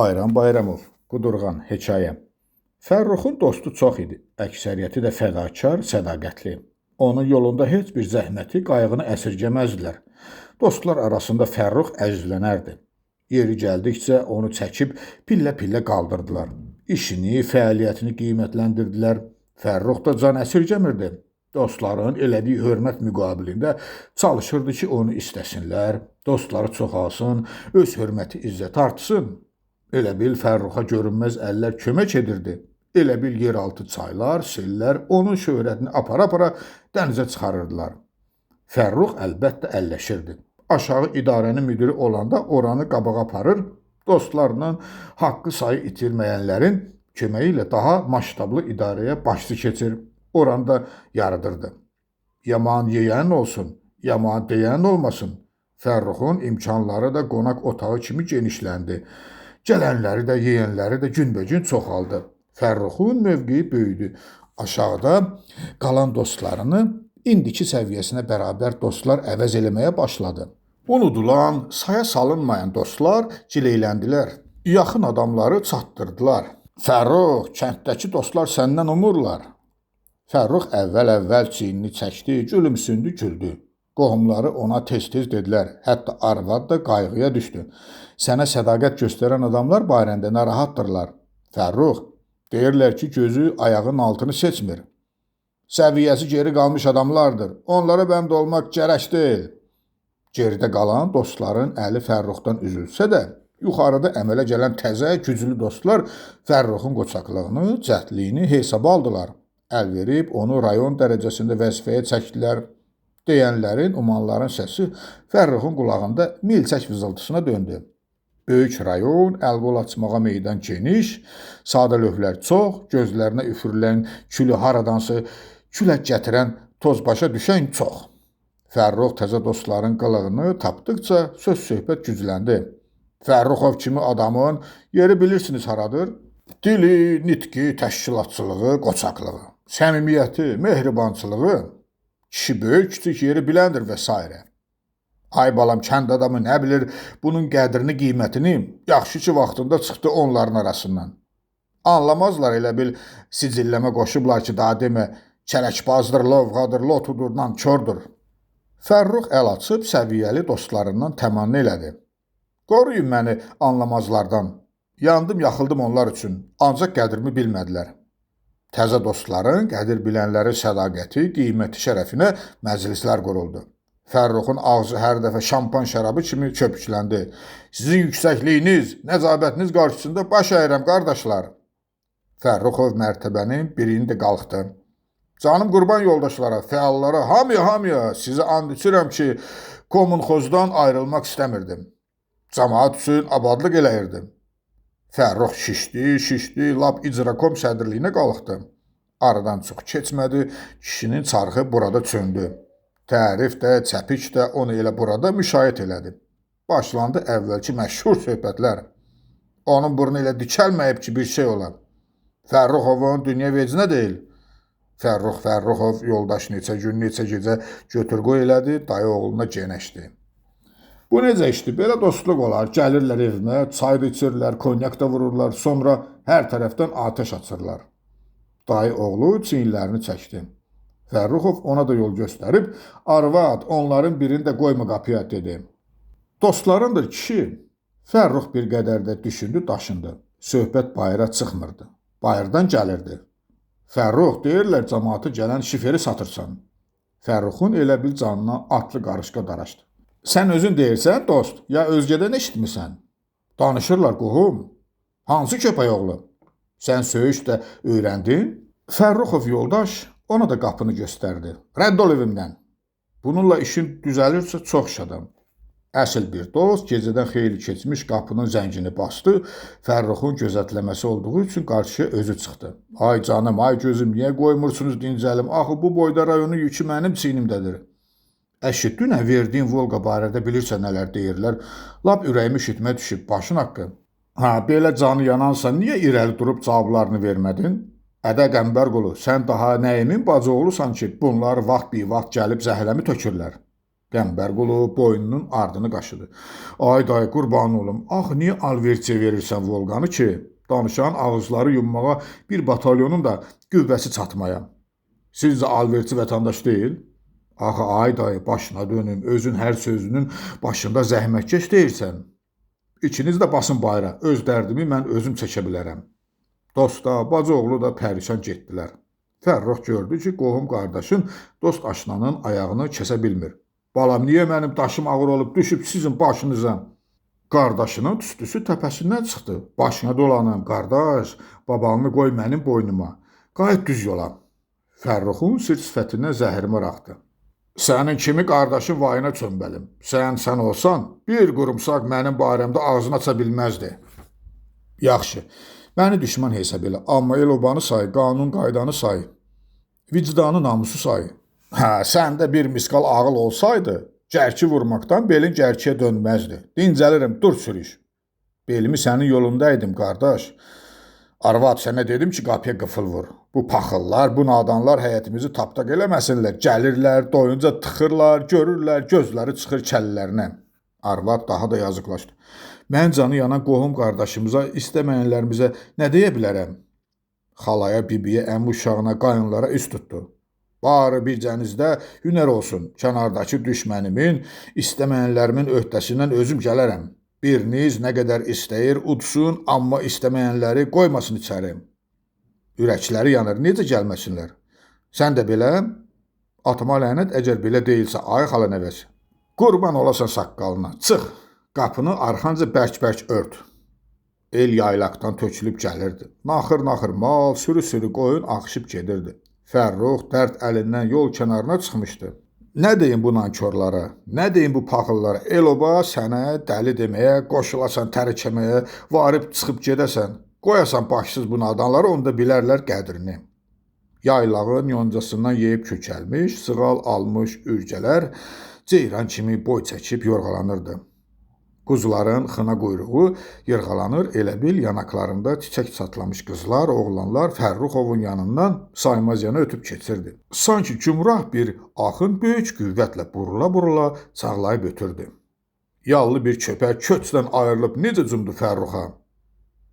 Bayram Bayramov, Qudurğan, hekayə. Fərruxun dostu çox idi, əksəriyyəti də fədakar, sədaqətli. Onun yolunda heç bir zəhməti, qayğını əsirgəməzdilər. Dostlar arasında Fərrux əzizlənərdi. Yeri gəldikcə onu çəkib pillə-pillə qaldırdılar. İşini, fəaliyyətini qiymətləndirdilər. Fərrux da can əsirgəmirdi. Dostların elədiyi hörmət müqabilində çalışırdı ki, onu istəsinlər, dostları çoxalsın, öz hörməti, izzəti artsın. Elə bil Fərruxa görünməz əllər kömək edirdi. Elə bil yeraltı çaylar, sellər onun şöhrətini apara-apara dənizə çıxarırdılar. Fərrux əlbəttə əlləşirdi. Aşağı idarənin müdiri olanda oranı qabağa aparır, dostlarının haqqı sayı itirməyənlərin köməyi ilə daha masştablı idarəyə başçı keçir, oranı da yaradırdı. Yaman yeyən olsun, yaman deyən olmasın. Fərruxun imkanları da qonaq otağı kimi genişləndi. Gələnləri də, yeyənləri də günbəgün çoxaldı. Fərruxun mövqeyi böyüdü. Aşağıda qalan dostlarını indiki səviyyəsinə bərabər dostlar əvəz eləməyə başladı. Unudulan, saya salınmayan dostlar cileyləndilər. Yaxın adamları çatdırdılar. Fərrux, kənddəki dostlar səndən umurlar. Fərrux əvvəl-əvvəl çiynini çəkdi, gülümsündü, güldü. Qohumları ona tez-tez dedilər, hətta arvad da qayğıya düşdü. Sənə sədaqət göstərən adamlar barəndə narahatdırlar. Fərrux, deyirlər ki, gözü ayağının altını seçmir. Səviyyəsi geri qalmış adamlardır. Onlara bənd olmaq gərək deyil. Geridə qalan dostların əli Fərruxdan üzülsə də, yuxarıda əmələ gələn təzə, güclü dostlar Fərruxun qoçaqlığını, cəhdliyini hesaba aldılar. Əl verib onu rayon dərəcəsində vəzifəyə çəkdilər. Deyənlərin, umanların səsi Fərruxun qulağında milçək vızıltısına döndü. Böyük rayon, əl-qol açmağa meydan geniş, sadə lövhlər çox, gözlərinə üfürülən külü haradansa külək gətirən toz başa düşən çox. Fərrux təzə dostların qılığını tapdıqca söz-söhbət gücləndi. Fərruxov kimi adamın yeri bilirsiniz haradır? Dili, nitqi, təşkilatçılığı, qoçaqlığı, səmimiyyəti, mehribançılığı, kişi böyük, kiçik yeri biləndir və s. Ay balam, kənd adamı nə bilir bunun qədrini, qiymətini, yaxşı ki, vaxtında çıxdı onların arasından. Anlamazlar, elə bil sicilləmə qoşublar ki, daha demə, kələkbazdır, lovğadır, lotudur, nankördür. Fərrux əl açıb səviyyəli dostlarından təmanni elədi. Qoruyun məni anlamazlardan. Yandım, yaxıldım onlar üçün, ancaq qədrimi bilmədilər. Təzə dostların, qədir bilənlərin sədaqəti, qiyməti şərəfinə məclislər quruldu. Fərruxun ağzı hər dəfə şampan şərabı kimi köpükləndi. Sizin yüksəkliyiniz, nəcabətiniz qarşısında baş əyirəm, qardaşlar. Fərruxov mərtəbənin birini də qalxdı. Canım qurban yoldaşlara, fəallara, hamıya sizə and içirəm ki, kommunxozdan ayrılmaq istəmirdim. Camaat üçün abadlıq eləyirdim. Fərrux şişdi, lap icrakom sədrliyinə qalxdı. Aradan çox keçmədi, kişinin çarxı burada çöndü. Tərif də, çəpik də onu elə burada müşayiət elədi. Başlandı əvvəlki məşhur söhbətlər. Onun burnu elə dikəlməyib ki, bir şey olar. Fərruxovun dünya vecinə deyil. Fərrux Fərruxov yoldaş neçə gün, neçə gecə götür-qoy elədi, dayı oğluna genəşdi. Bu necə işdir? Belə dostluq olar. Gəlirlər evimə, çay da içirlər, konyak da vururlar, sonra hər tərəfdən atəş açırlar. Dayı oğlu çiyinlərini çəkdi. Fərruxov ona da yol göstərib, arvad, onların birini də qoyma qapıya, dedi. Dostlarındır kişi. Fərrux bir qədər də düşündü, daşındı. Söhbət bayıra çıxmırdı. Bayırdan gəlirdi. Fərrux, deyirlər camaatı gələn şiferi satırsan. Fərruxun elə bil canına atlı qarışqa daraşdı. Sən özün deyirsən, dost, ya özgədən eşitmisən? Danışırlar, qohum. Hansı köpək oğlu? Sən söyüş də öyrəndin? Fərruxov yoldaş ona da qapını göstərdi. Rədd ol evimdən. Bununla işin düzəlirsə çox şadam. Əsl bir dost gecədən xeyli keçmiş qapının zəngini bastı. Fərruxun gözətləməsi olduğu üçün qarşıya özü çıxdı. Ay canım, ay gözüm, niyə qoymursunuz dincəlim? Axı bu boyda rayonun yükü mənim çiynimdədir. Əşi, dünən verdiyin Volqa barədə bilirsən nələr deyirlər. Lap ürəyimi şişitmə düşüb, başın haqqı. Ha, belə canı yanansa niyə irəli durub cavablarını vermədin? Ədə Qəmbərqulu, sən daha Nəyimin bacıoğlusan ki, bunlar vaxt bir vaxt gəlib zəhləmi tökürlər. Qəmbərqulu boynunun ardını qaşıdı. Ay dayı, qurban olum, axı niyə alverçiyə verirsən Volqanı ki? Danışan ağızları yummağa bir batalyonun da qüvvəsi çatmaya. Sizcə alverçi vətəndaş deyil? Axı ay dayı, başına dönüm, özün hər sözünün başında zəhmətkeş deyirsən. İkiniz də basın bayıra, öz dərdimi mən özüm çəkə bilərəm. Dosta, bacıoğlu da pərişan getdilər. Fərrux gördü ki, qohum qardaşın, dost aşnanın ayağını kəsə bilmir. Balam, niyə mənim daşım ağır olub düşüb sizin başınıza? Qardaşının tüstüsü təpəsindən çıxdı. Başına dolanım, qardaş, babanını qoy mənim boynuma. Qayıt düz yola. Fərruxun sir sifətindən zəhrimar axdı. Sənin kimi qardaşın vayına çömbəlim. Sən olsan, bir qurumsaq mənim barəmdə ağzını aça bilməzdi. Yaxşı, məni düşmən hesab elə, amma el obanı say, qanun qaydanı say, vicdanı namusu say. Hə, səndə bir misqal ağıl olsaydı, gərki vurmaqdan belin gərkiyə dönməzdi. Dincəlirəm, dur sürüş. Belimi sənin yolundaydım, qardaş. Arvad, sənə dedim ki, qapıya qıfıl vur. Bu paxıllar, bu nadanlar həyətimizi tapdaq eləməsinlər. Gəlirlər, doyunca tıxırlar, görürlər, gözləri çıxır kəllərinə. Arvad daha da yazıqlaşdı. Mən canı yanan qohum qardaşımıza, istəməyənlərimizə nə deyə bilərəm? Xalaya, bibiyə, əmi uşağına, qayınlara üst tutdu. Barı bircənizdə hünər olsun. Kənardakı düşmənimin, istəməyənlərimin öhdəsindən özüm gələrəm. Biriniz nə qədər istəyir, udsun, amma istəməyənləri qoymasın içəri. Ürəkləri yanır, necə gəlməsinlər? Sən də belə, atıma lənət, əgər belə deyilsə, ay xala nəvəsi. Qurban olasan saqqalına, çıx, qapını arxanca bərk-bərk ört. El yaylaqdan tökülüb gəlirdi. Naxır-naxır mal, sürü-sürü qoyun axışıb gedirdi. Fərrux dərd əlindən yol kənarına çıxmışdı. Nə deyim bu nankorlara, nə deyim bu paxıllara? El oba sənə dəli deməyə, qoşulasan tərəkəməyə, varıb çıxıb gedəsən. Qoyasan başsız bu nadanları, onda bilərlər qədrini. Yaylağın yoncasından yeyib kökəlmiş, sığal almış ürgələr ceyran kimi boy çəkib yorğalanırdı. Quzuların xına quyruğu yırğalanır, elə bil yanaqlarında çiçək çatlamış qızlar, oğlanlar Fərruxovun yanından saymaz yana ötüb keçirdi. Sanki gümrah bir axın böyük qüvvətlə burula-burula çağlayıb ötürdü. Yallı bir köpək köçdən ayrılıb necə cumdu Fərruxa?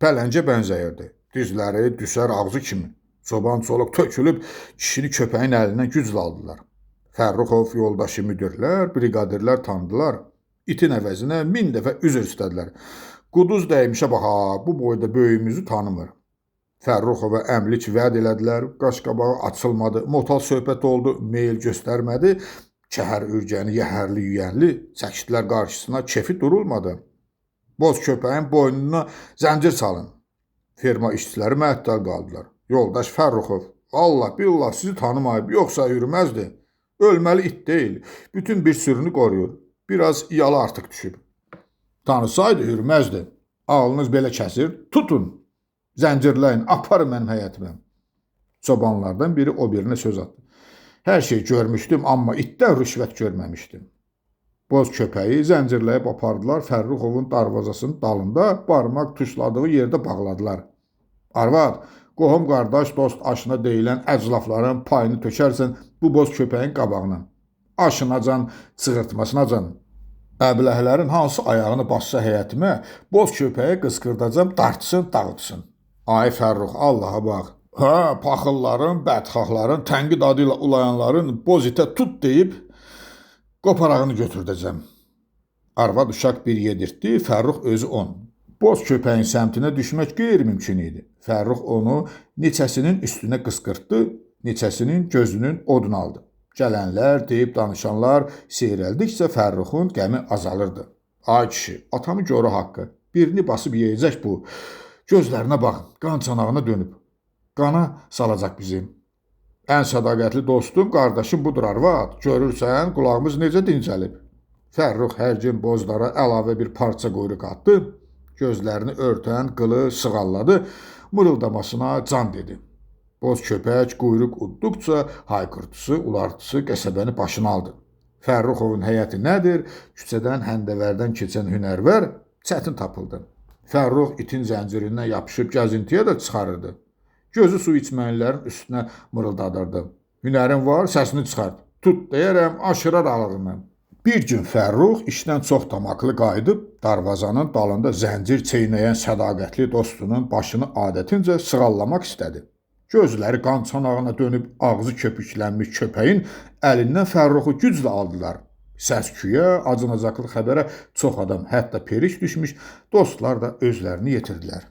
Pələncə bənzəyirdi. Dizləri düşər ağzı kimi. Çoban çoluq tökülüb kişini köpəyin əlindən güclə aldılar. Fərruxov yoldaşı müdirlər, briqadirlər tanıdılar. İtin əvəzinə 1000 dəfə üzr istədilər. Quduz dəymişə bax ha, bu boyda böyüyümüzü tanımır. Fərruxova əmlik vəd elədilər, qaşqabağı açılmadı, motal söhbət oldu, meyil göstərmədi. Kəhər ürgəni yəhərli yüyənli çəkdilər qarşısına, kefi durulmadı. Boz köpəyin boynuna zəncir salın. Firma işçiləri məəttəl qaldılar. Yoldaş Fərruxov, Allah billah sizi tanımayıb, yoxsa yürüməzdi. Ölməli it deyil, bütün bir sürünü qoruyur. Biraz yalı artıq düşüb. Tanısaydı hürməzdi. Ağlınız belə kəsir, tutun, zəncirləyin, aparın mənim həyətimə. Çobanlardan biri o birinə söz atdı. Hər şey görmüşdüm, amma itdən rüşvət görməmişdim. Boz köpəyi zəncirləyib apardılar, Fərruxovun darvazasının dalında barmaq tuşladığı yerdə bağladılar. Arvad, qohum qardaş, dost aşına deyilən əclafların payını tökərsən bu boz köpəyin qabağına. Aşınacan, çığırtmasınacan. Əbləhlərin hansı ayağını bassa həyətimə, boz köpəyi qısqırdacam, dartsın, dağıtsın. Ay Fərrux, Allaha bax. Hə, paxılların, bədxahların, tənqid adı ilə ulayanların boz itə tut deyib qoparağını götürdəcəm. Arvad uşaq bir yedirtdi, Fərrux özü 10. Boz köpəyin səmtinə düşmək qeyri-mümkün idi. Fərrux onu neçəsinin üstünə qısqırtdı, neçəsinin gözünün odunu aldı. Gələnlər, deyib danışanlar seyrəldikcə Fərruxun qəmi azalırdı. Ay kişi, atamı görü haqqı, birini basıb yeyəcək bu. Gözlərinə bax, qan çanağına dönüb. Qana salacaq bizi. Ən sədaqətli dostum, qardaşım budur arvad. Görürsən, qulağımız necə dincəlib. Fərrux hər gün bozlara əlavə bir parça quyruq atdı. Gözlərini örtən qılı sığalladı, mırıldamasına can dedi. Boz köpək quyruq udduqca hayqırtısı, ulartısı qəsəbəni başına aldı. Fərruxovun həyəti nədir? Küçədən, həndəvərdən keçən hünərvər çətin tapıldı. Fərrux itin zəncirindən yapışıb gəzintiyə də çıxarırdı. Gözü su içməyənlərin üstünə mırıldadırdı. Hünərin var, səsini çıxart. Tut deyərəm, aşırar alağını. Bir gün Fərrux işdən çox tamaklı qayıdıb, darvazanın dalında zəncir çeynəyən sədaqətli dostunun başını adətincə sığallamaq istədi. Gözləri qan çanağına dönüb, ağzı köpüklənmiş köpəyin əlindən Fərruxu güclə aldılar. Səs-küyə, acınacaqlı xəbərə çox adam, hətta perik düşmüş dostlar da özlərini yetirdilər.